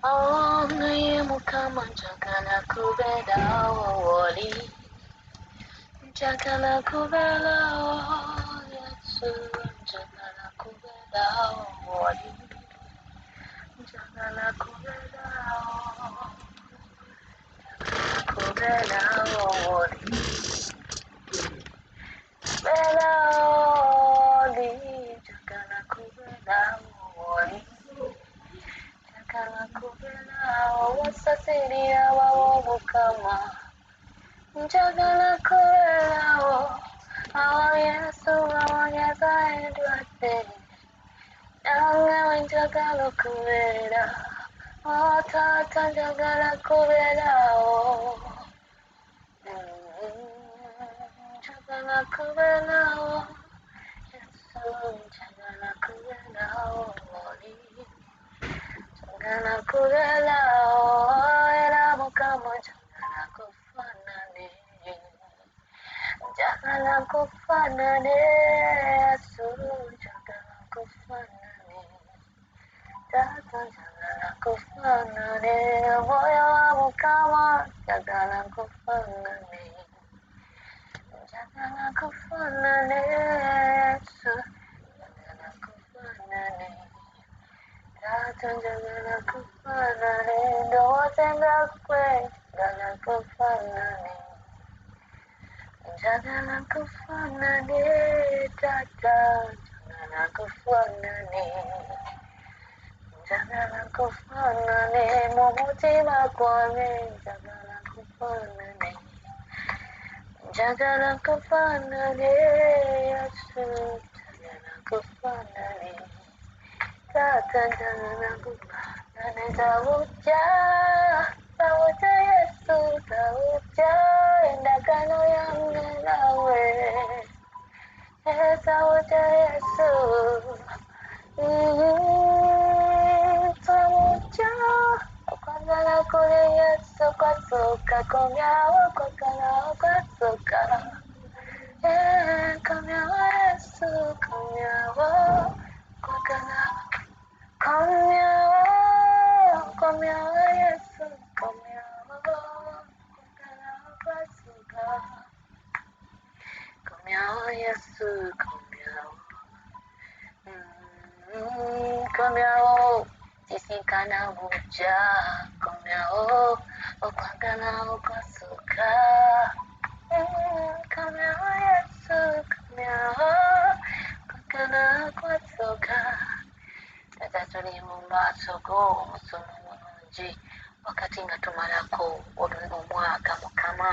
Oh, naye Mukama njagala kubeerawo w'oli, njagala kubeerawo Yesu, njagala kubeerawo w'oli, njagala kubeerawo, kubeerawo w'oli, beerawo w'oli, njagala kubeerawo w'oli. Njagala kubeerawo wasasirira abawo Mukama, njagala kubeerawo awo Yesu awonyeza endwadde, nange we njagala okubeera, oh taata njagala kubeerawo, njagala kubeerawo Yesu, njagala kubeerawo oli. Njagala kubeerawo era Mukama njagala kufaanane, njagala kufaanane Yesu, njagala kufaanane taata, njagala kufaanane omwoyo wa Mukama, njagala kufaanane, njagala kufaanane Yesu, njagala kufaanane taata, njagala kufaanane ndowooze nga ggwe, njagala kufaanane, njagala kufaanane taata, njagala kufaanane, njagala kufaanane mu mutima gwange, njagala kufaanane, njagala kufaanane Yesu, njagala kufaanane taata, njagala kufaanane tawujja, tawujja Yesu, tawujja endagaano yange nawe, tawujja Yesu, tawujja okwagala kuli Yesu kwasooka, komyawo okwagala okwasooka, komyawo Yesu, komyawo okwagala, komyawo, komyawo Yesu, komyawo okwagala okwasooka, komyawo Yesu, komyawo, komyawo sisinkana bujja, komyawo okwagala okwasooka, komyawo Yesu, komyawo okwagala okwasooka. Taata tuli mu maaso go omusomo mulungi wakati nga tumalako omwaka Mukama.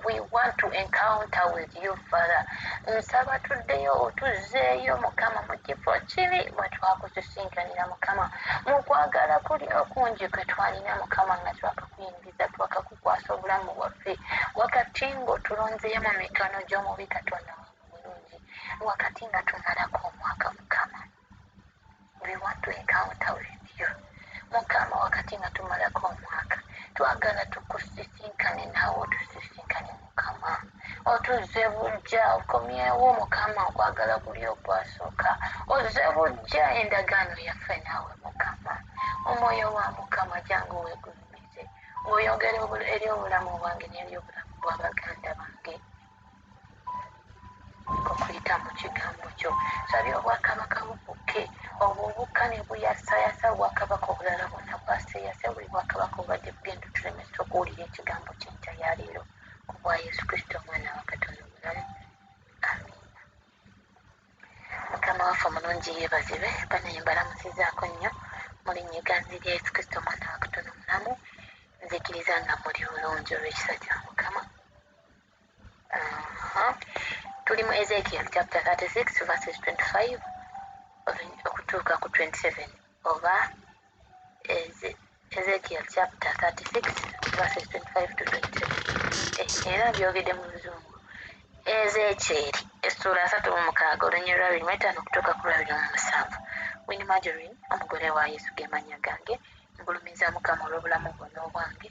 We want to encounter with you, Father. Nsaba tuddeyo otuzzeeyo Mukama mu kifo kiri mwe twakusisinkanira Mukama, mu kwagala kuli okungi kwe twalina Mukama nga twakakuyingiza, twakakukwasa obulamu bwaffe, wakati ng'otulonzeeyo mu mikono gy'omubi Katonda wange mulungi, wakati nga tumalako omwaka Mukama. We want to encounter with you Mukama, wakati nga tumalako omwaka twagala tukusisinkane naawe, otusisinkane Mukama, otuzze bujja, okomyewo Mukama okwagala kuli okwasooka, ozze bujja endagaano yaffe naawe Mukama. Omwoyo wa Mukama jangu weegulumize ng'oyongera eri obulamu bwange n'eri obulamu bw'abaganda bange okuyita mu kigambo kyo. Sabye obwakabaka bubukke, obwo obukka ne buyasayasa obwakabaka obulala bwonna bwaseyase, buli bwakabaka obubadde bugenda otulemesa okuwulira ekigambo ky'enkya ya leero ku bwa Yesu Kristo omwana wa Katonda omulamu, amiina. Mukama waffe omulungi yeebazibwe. Banaye mbalamusizaako nnyo mu linnya egganzi lya Yesu Kristo omwana wa Katonda omulamu. Nzikiriza nga muli bulungi olw'ekisa kya Mukama. Tuli mu Ezekiel chapter 36 verses 25 okutuuka ku 27, oba Ezekiel chapter 36 verses 25 to 27. Era byogedde mu Luzungu. Ezekiel essuula 36 olunyiriri lwa 25 okutuuka ku lwa 27. Winnie Marjorie omugole wa Yesu ge mannya gange. Ngulumiza Mukama olw'obulamu bwonna obwange,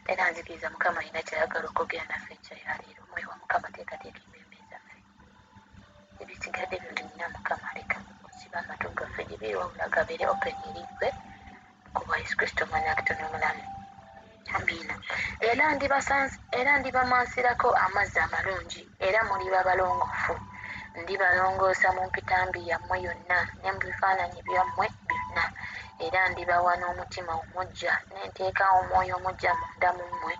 era nzikiriza Mukama alina ky'ayagala okwogera naffe enkya ya leero. Omwoyo wa Mukama teekateeka emmeeme zaffe, ebisigadde byonna Mukama aleka okusiba amatu gaffe gye biri, wabula gabeere open eri ggwe. Ku bwa Yesu Kristo omwana wa Katonda omulamu. Amiina. Era ndibamansirako amazzi amalungi, era muliba balongoofu. Ndibalongoosa mu mpitambi yammwe yonna ne mu bifaananyi byammwe byonna. Era ndibawa n'omutima omuggya, ne nteeka omwoyo omuggya munda mu mmwe.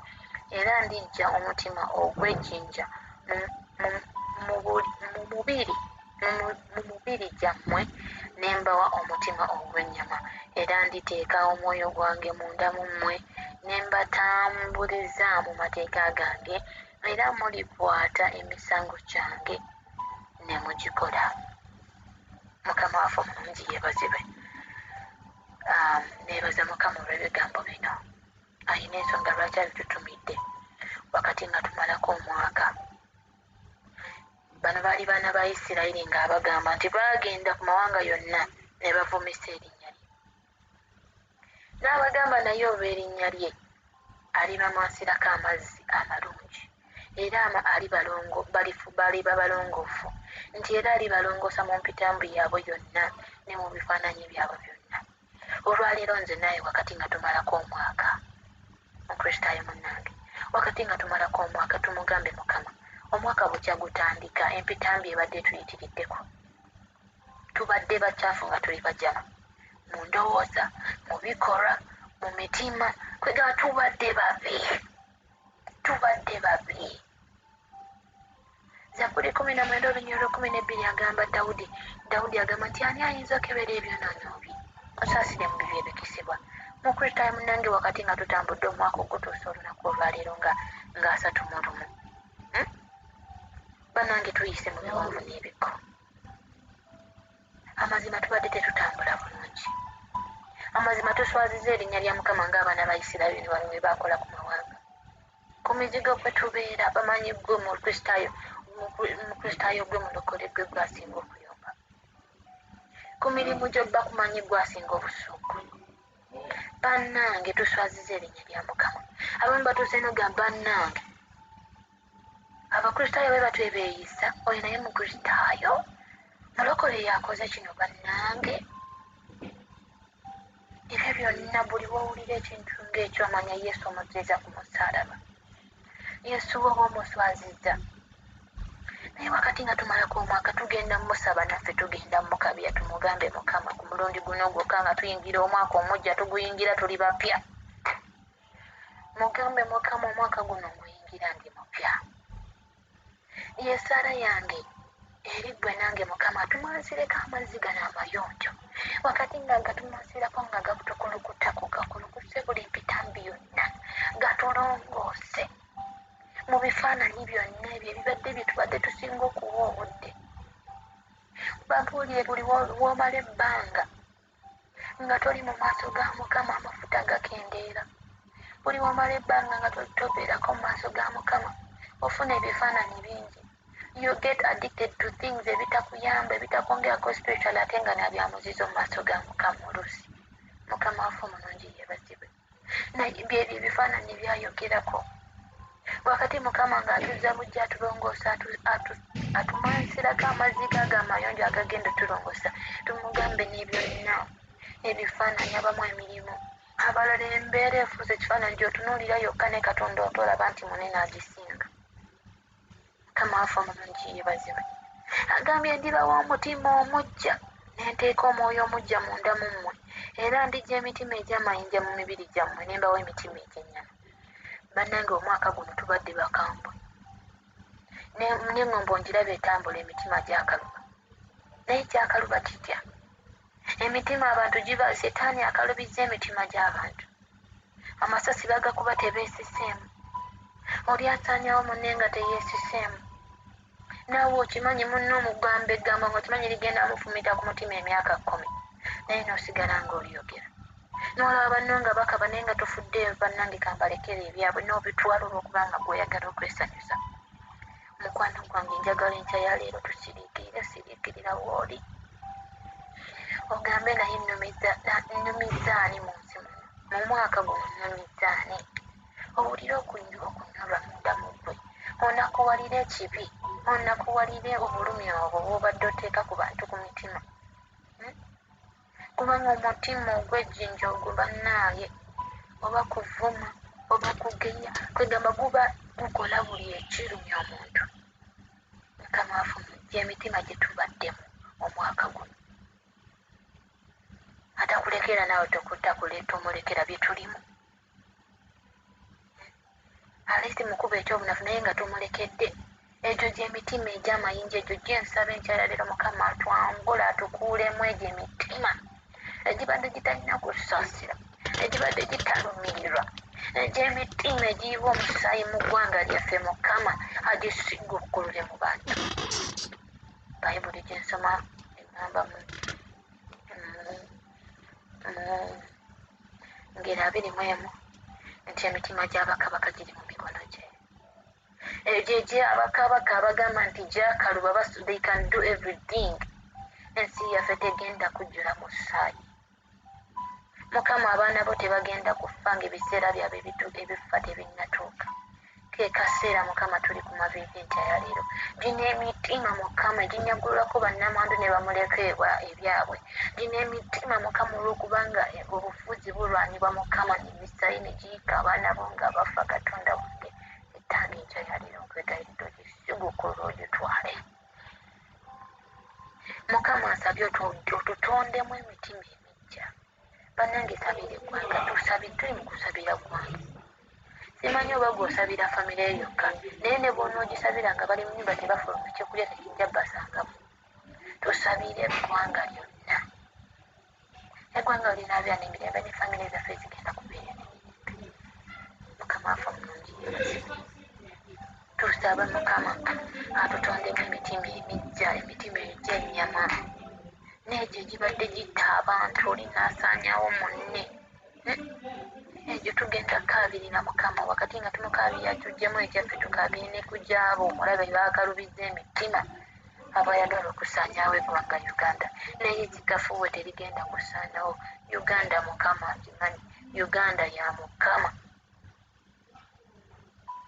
Era ndiggya omutima ogw'ejjinja mu mubiri gyammwe, ne mbawa omutima ogw'ennyama. Era nditeeka omwoyo gwange munda mu mmwe, ne mbatambuliza mu mateeka gange, era mulikwata emisango gyange ne mugikola. Mukama waffe omulungi yeebazibwe. Neebaza Mukama olw'ebigambo bino. Alina ensonga lwaki abitutumidde wakati nga tumalako omwaka. Bano baali baana ba Isirayiri ng'abagamba nti baagenda ku mawanga yonna ne bavumisa erinnya lye. N'abagamba naye olw'erinnya lye alibamansirako amazzi amalungi, era aliba balongoofu, nti era alibalongoosa mu mpitambi yaabwe yonna ne mu bifaananyi byabwe byonna. Olwaleero nze naawe wakati nga tumalako omwaka, Mukristaayo munnange, wakati nga tumalako omwaka tumugambe Mukama, omwaka bukya gutandika, empitambi ebadde tuyitiriddeko. Tubadde bakyafu nga tuli bajama mu ndowooza, mu bikolwa, mu mitima, kwegamba tubadde babi, tubadde babi. Zabbuli 19 olunyiriri 12 agamba Dawudi agamba nti ani ayinza okebera ebyonoono bye? Osaasire mu bibi ebikisibwa. Mukristaayo munnange, wakati nga tutambudde omwaka ogutuusa olunaku olwaleero nga 31. Bannange tuyise mu biwonvu n'ebikko. Amazima tubadde tetutambula bulungi. Amazima tuswaziza erinnya lya Mukama ng'abaana ba Isirayiri wano we baakola ku mawanga. Ku mizigo kwe tubeera bamanyi ggwe Mukristaayo gwe mulokole gwe gwasinga okuyomba. Ku mirimu gyo bakumanyi gwasinga obusungu. Bannange tuswaziza erinnya lya Mukama. Abamu batuuse n'ogamba bannange Abakristaayo bwe batyo beeyisa, oyo naye Mukristaayo mulokole yakoze kino bannange. Ebyo byonna buli w'owulira ekintu ng'ekyo omanya Yesu omuzizza ku musaalaba. Yesu wo omuswazizza. Naye wakati nga tumalako omwaka tugenda musaba naffe tugenda mukabya tumugambe Mukama ku mulundi guno gwokka nga tuyingira omwaka omuggya tuguyingira tuli bapya. Mugambe Mukama omwaka guno nguyingira ndi mupya. Y'essaala yange eri ggwe nange Mukama atumansireko amazzi gano amayonjo. Wakati nga gatumansirako nga gatukulukutako gakulukuse buli mpitambi yonna gatulongoose mu bifaananyi byonna ebyo ebibadde bye tubadde tusinga okuwa obudde. Babuulire buli w'omala ebbanga nga toli mu maaso ga Mukama amafuta gakendeera. Buli w'omala ebbanga nga tobeerako mu maaso ga Mukama ofuna ebifaananyi bingi. You get addicted to things ebitakuyamba, ebitakwongerako spiritual ate nga nabya muzizo mu maaso ga Mukama oluusi. Mukama waffe omulungi yeebazibwe. Naye byebyo ebifaananyi byayogerako. Wakati Mukama ng'atuzza buggya atulongoosa, atumansirako amazzi ge ago amayonjo agagenda otulongoosa, tumugambe n'ebyonna ebifaananyi abamu emirimu. Abalala embeera efuuse ekifaananyi gy'otunuulira yokka ne Katonda otolaba nti munene agisinga. Mukama waffe omulungi yeebazibwe. Agambye ndibawa omutima omuggya ne nteeka omwoyo omuggya munda mu mmwe, era ndiggya emitima egy'amayinja mu mibiri gyammwe ne mbawa emitima egy'ennyama. Bannange omwaka guno tubadde bakambwe. N'eŋŋombo ngiraba etambula emitima gyakaluba. Naye kyakaluba kitya? Emitima abantu giba Setaani akalubizza emitima gy'abantu. Amasasi bagakuba tebeesiseemu. Oli asaanyawo munne nga teyeesiseemu. Naawe okimanyi munno omugamba eggambo ng'okimanyi ligenda mufumita ku mutima emyaka 10. Naye n'osigala ng'olyogera. N'olaba banno nga bakaba naye nga tofuddeeyo bannange kambalekere ebyabwe n'obitwala olw'okubanga gw'oyagala okwesanyusa. Mukwano gwange njagala enkya ya leero tusiriikirire, siriikirira w'oli. Ogambe naye nnumizza ani mu nsi muno? Mu mwaka guno nnumizza ani? Owulire okunyolwa munda mu ggwe. Onakuwalire ekibi, onakuwalire obulumi obwo bw'obadde oteeka ku bantu ku mitima. Kubanga omutima ogw'ejjinja ogwo bannaaye, oba kuvuma oba kugeya, kwegamba guba gukola buli ekirumya omuntu. Mukama waffe gy'emitima gye tubaddemu omwaka guno, atakulekera naawe tomulekera bye tulimu. Alisi mukuba ekyobunafu naye nga tomulekedde. Egyo gy'emitima egy'amayinja, egyo gy'ensaba enkya ya leero Mukama atwangula, atukuulemu egyo emitima egibadde gitalina kusaasira, egibadde gitalumirirwa, egy'emitima egiyiwa omusaayi mu ggwanga lyaffe. Mukama agisigukulule mu bantu. Bayibuli gyensoma egamba mu ngeri 21 nti emitima gy'abakabaka giri mu mikono gye. Egyo egy'abakabaka abagamba nti gyakaluba, they can do everything. Ensi yaffe tegenda kujjula musaayi. Mukama, abaana bo tebagenda kufa ng'ebiseera byabwe ebifa tebinnatuuka. Ke kaseera Mukama tuli ku maviivi enkya ya leero. Gino emitima Mukama eginyagulwako bannamwandu ne bamuleka ebyabwe, gino emitima Mukama olw'okubanga obufuzi bulwanibwa Mukama n'emisaayi ne giyiika abaana bo nga bafa. Katonda wange, ettange enkya ya leero nkwegayiridde ogisigukulule ogitwale. Mukama nsabye otutondemu emitima emiggya. Bannange, sabira eggwanga, tusabire, tuli mu kusabira ggwanga. Simanyi oba gw'osabira famire yo yokka, naye ne bw'onoogisabira nga bali mu nnyumba tebafuluma, ekyokulya tekijja basangamu. Tusabire eggwanga lyonna. Eggwanga linaabeera n'emirembe ne famire zaffe zigenda kubeera n'emirembe. Mukama waffe omulungi yeebazibwe. Tusaba Mukama atutondemu emitima emiggya, emitima egy'ennyama n'egyo egibadde gitta abantu, oli n'asaanyawo munne. Egyo tugenda kukaabirira Mukama. Wakati nga tumukaabirira, tuggyemu egyaffe, tukaabire ne ku gy'abo omulabe baakalubizza emitima, abayagala okusaanyaawo eggwanga Uganda. Naye kikafuuwe, terigenda kusaanawo Uganda. Mukama agimanyi. Uganda ya Mukama,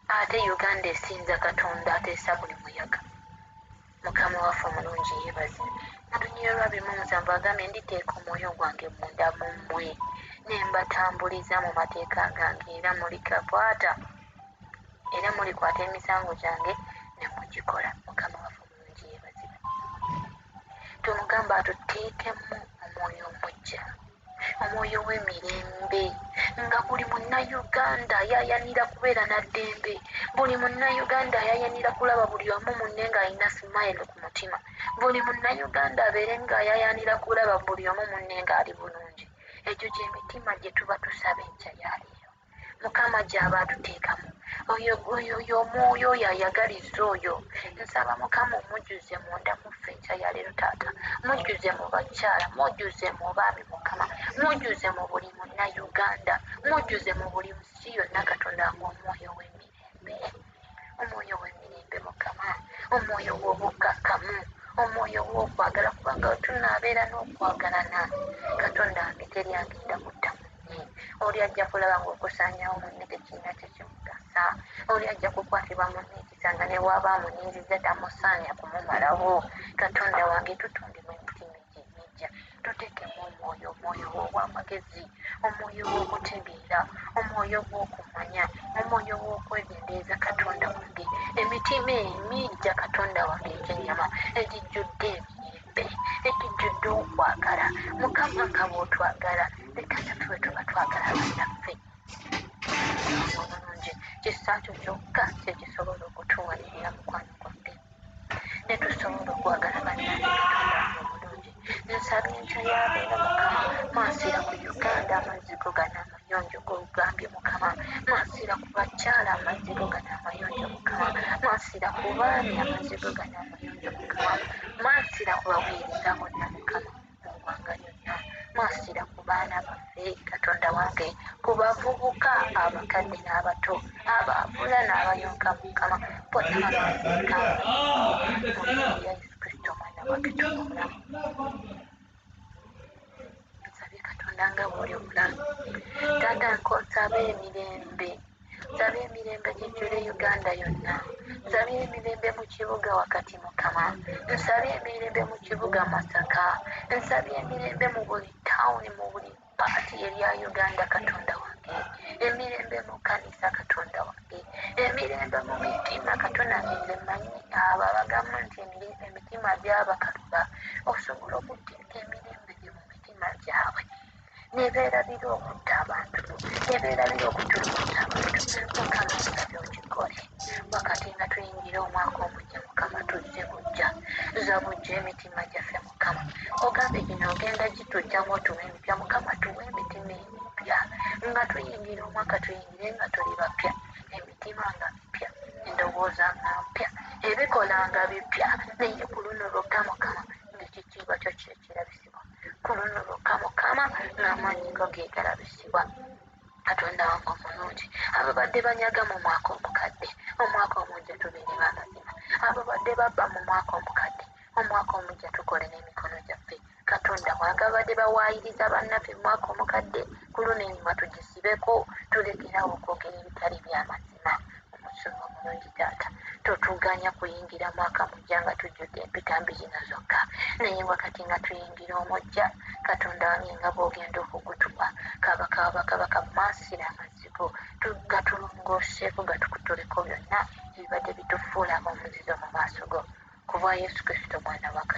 ate Uganda esinza Katonda ateesa buli muyaga. Mukama waffe omulungi yeebazibwe. Olunyiriri lwa 27 agambye, nditeeka omwoyo gwange munda mu mmwe ne mbatambuliza mu mateeka gange, era mulikakwata, era mulikwata emisango gyange ne mugikola. Mukama waffe omulungi yeebazibwe. Tumugamba atuteekemu omwoyo omuggya, omwoyo w'emirembe, nga buli munnayuganda ayayanira kubeera na ddembe, buli munnayuganda ayayanira kulaba buli omu munne ng'alina smile ku mutima, buli munnayuganda abeere ng'ayayanira kulaba buli omu munne ng'ali bulungi. Egyo gy'emitima gye tuba tusaba enkya ya leero Mukama gy'aba atuteekamu. Oyo oyo omwoyo oyo ayagaliza oyo, nsaba Mukama omujjuze munda muffe enkya ya leero. Taata, mujjuze mu bakyala, mujjuze mu baami. Mukama, mujjuze mu buli munnayuganda, mujjuze mu buli nsi yonna. Katonda nga omwoyo w'emirembe, omwoyo w'emirembe Mukama, omwoyo w'obukkakkamu, omwoyo w'okwagala, kubanga tunaabeera n'okwagalana, Katonda wange, teri agenda kutta munne. Oli ajja kulaba ng'okusaanyawo munne tekirina kyekimugasa. Oli ajja kukwatibwa munne ekisa nga ne bw'aba amunyiizizza tamusaanya kumumalawo. Katonda wange, tutondemu emitima egyo emiggya, tuteekemu omwoyo, omwoyo w'obwamagezi, omwoyo w'okutegeera, omwoyo gw'okumanya, omwoyo w'okwegendereza. Katonda wange, emitima emiggya, Katonda wange, egy'ennyama, egijjudde emirembe, egijjudde okwagala. Mukama, nga bw'otwagala, leka naffe bwe tuba twagala bannaffe. Omulungi, kisa kyo kyokka kyekisobola okutuwanirira, mukwano gwange, ne tusobola okwagala bannaffe. Katonda wange omulungi, nsabye enkya ya leero Mukama, mansira ku Uganda amazzi go gano amayonjo g'ogambye. Mukama, mansira ku bakyala amazzi go gano amayonjo. Mukama, mansira ku baami amazzi go gano amayonjo. Mukama, mansira ku baweereza bonna, Mukama, mu ggwanga lyonna. Mansira ku baana baffe, Katonda wange, ku bavubuka, abakadde n'abato, abaavula n'abayonka. Mukama, bonna bamansiika mu linnya lya Yesu Kristo, omwana wa Katonda omulamu. Nsabye Katonda nga bw'oli omulamu. Taata, nsaba emirembe, nsaba emirembe gijjule Uganda yonna. Nsabye emirembe mu kibuga wakati Mukama. Nsabye emirembe mu kibuga Masaka. Nsabye emirembe mu buli tawuni, mu buli paati erya Uganda, Katonda wange. Emirembe mu kanisa, Katonda wange. Emirembe mu mitima, Katonda wange. Nze mmanyi abo abagamba nti emitima gyabakaluba, osobola okuteeka emirembe gye mu mitima gyabwe ne beerabira okutta abantu, ne beerabira okutulugunya abantu. Mukama, nsabye okikole wakati nga tuyingira omwaka omujja. Mukama, tuzze bujja, zza bujja emitima gyaffe. Mukama, ogambye gino ogenda gitujjamu otuwa emipya. Mukama, tuwe emitima emipya nga tuyingira omwaka, tuyingire nga tuli bapya, emitima nga mipya, endowooza nga mpya, ebikola nga bipya. Naye ku luno lwokka Mukama, ng'ekitiibwa kyo kyekirabisibwa. Ku luno lwokka Mukama, ng'amaanyi go ge galabisibwa. Katonda wange omulungi, ababadde banyaga mu mwaka omukadde, omwaka omujja tubeere b'amazima. Ababadde babba mu mwaka omukadde, omwaka omujja tukole n'emikono gyaffe. Katonda wange, ababadde bawaayiriza bannaffe mu mwaka omukadde, ku luno emimwa tugisibeko, tulekerawo okwogera ebitali by'amazima. Omusumba omulungi taata, totuganya kuyingira mwaka mujja nga tujjudde empitambi zino zokka, naye wakati nga tuyingira omujja, Katonda wange, nga bw'ogenda okugutuwa, kabaka wabakabaka, mansira amazzi go gatulongooseeko, gatukutuleko byonna ebibadde bitufuula ab'omuzizo mu maaso go, ku bwa Yesu Kristo omwana wa Katonda.